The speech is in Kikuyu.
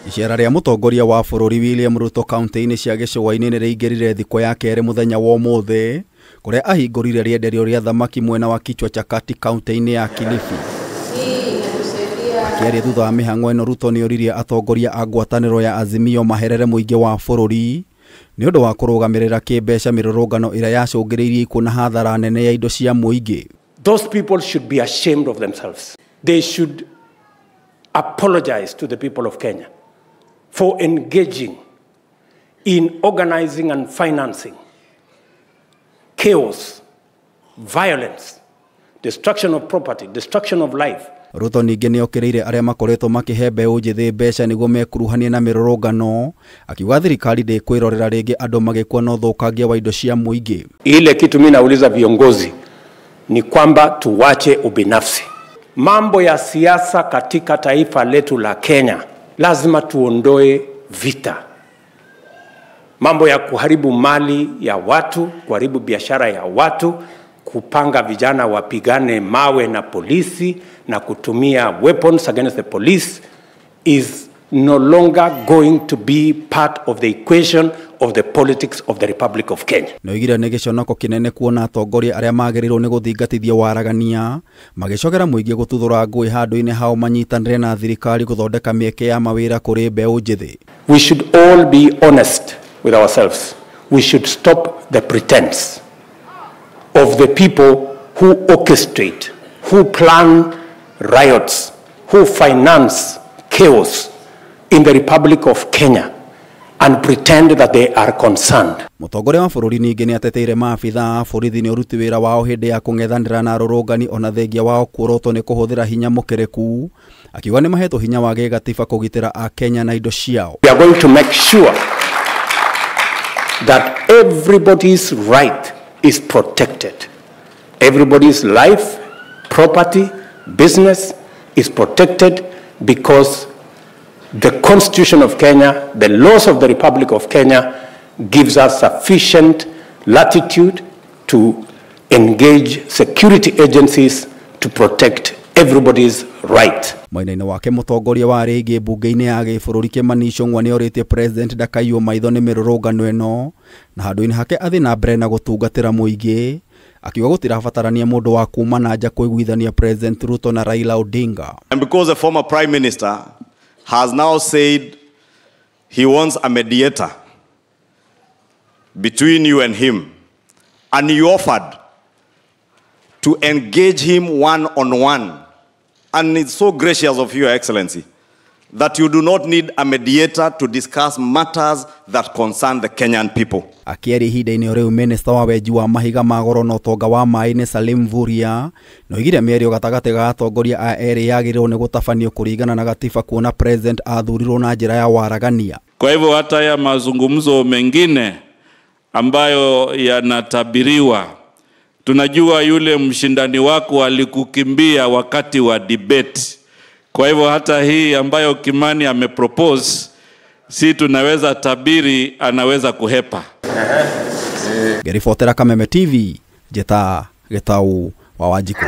Icera rĩa mũtongoria wa bũrũri William Ruto kaunti-inĩ cia gĩcũa-inĩ nĩrĩingĩrire thikũ ya kerĩ mũthenya wa ũmũthĩ kũrĩa ahingũrire rĩenderio rĩa thamaki mwena wa Kichwa cha Kati kaunti-inĩ ya Kilifi. Akĩaria thutha wa mĩhang'o ĩno, Ruto nĩoririe atongoria a ngwatanĩro ya Azimio maherere mũingĩ wa bũrũri nĩ ũndũ wa kũrũgamĩrĩra kĩmbeca mĩrũrũngano ĩrĩa yacũngĩrĩirie ikuũ na hathara nene ya indo cia mũingĩ. Those people should be ashamed of themselves. They should apologize to the people of Kenya for engaging in organizing and financing chaos, violence, destruction of property, destruction of life. Ruto ningĩ nĩokĩrĩire arĩa makoretwo makĩhe mbeũ njĩthĩ mbeca nĩguo mekuruhanie na mĩrũrũngano, akiuga thirikari ndĩkwĩrorera rĩngĩ andũ magĩkua na ũthũkangia wa indo cia mũingĩ. Ile kitu mimi nauliza viongozi ni kwamba tuwache ubinafsi. Mambo ya siasa katika taifa letu la Kenya, lazima tuondoe vita. Mambo ya kuharibu mali ya watu, kuharibu biashara ya watu, kupanga vijana wapigane mawe na polisi na kutumia weapons against the police is no longer going to be part of the equation of the politics of the Republic of Kenya. Nĩoigire nĩ gĩconoko kĩnene kuona atongoria arĩa magĩrĩirwo nĩ gũthingatithia waragania magĩcogera mũingĩ gũtuthũra ngũĩ handũ-inĩ hao manyitanĩre na thirikari gũthondeka mĩeke ya mawĩra kũrĩ mbeũ njĩthĩ. We should all be honest with ourselves. We should stop the pretense of the people who orchestrate, who plan riots, who finance chaos in the Republic of Kenya and pretend that they are concerned. Mũtongoria wa bũrũri ningĩ nĩateteire maabitha a borithi nĩ ũruti wĩra wao hĩndĩ ya kũng'ethanĩra na arũrũngani ona thengia wao kuorotwo nĩ kũhũthĩra hinya mũkĩrĩku, akiuga nĩ mahetwo hinya wa gĩgatiba kũgitĩra Akenya na indo ciao. We are going to make sure that everybody's right is protected. Everybody's life, property, business is protected because the Constitution of Kenya, the laws of the Republic of Kenya gives us sufficient latitude to engage security agencies to protect everybody's right. Mwena-inĩ wake mũtongoria wa rĩngĩ mbunge-inĩ ya gĩbũrũri Kimani Ichung'wa nĩorĩtie president ndakaiywo maitho nĩ mĩrũrũngano ĩno na handũ-inĩ hake athiĩ na mbere na gũtungatĩra mũingĩ, akiuga gũtirabatarania mũndũ wa kuma na nja kũiguithania President Ruto na Raila Odinga. And because the former prime minister has now said he wants a mediator between you and him, and you offered to engage him one-on-one, and it's so gracious of you, Your Excellency, that you do not need a mediator to discuss matters that concern the Kenyan people. Akĩaria ihinda-inĩ rĩu, minista wa wenji wa mahiga ma goro na ũtonga wa maĩ-inĩ Salim Mvurya nĩoigire mĩario gatagatĩ ga atongoria a erĩ yagĩrĩirwo nĩ gũtabanio kũringana na gatiba kuona president athurirwo na njĩra ya waragania. Kwa hivyo hata ya mazungumzo mengine ambayo yanatabiriwa, tunajua yule mshindani wako alikukimbia wakati wa debate. Kwa hivyo hata hii ambayo Kimani amepropose, si tunaweza tabiri anaweza kuhepa. Gerifotera Kameme TV, Jeta Getau wa Wanjiku.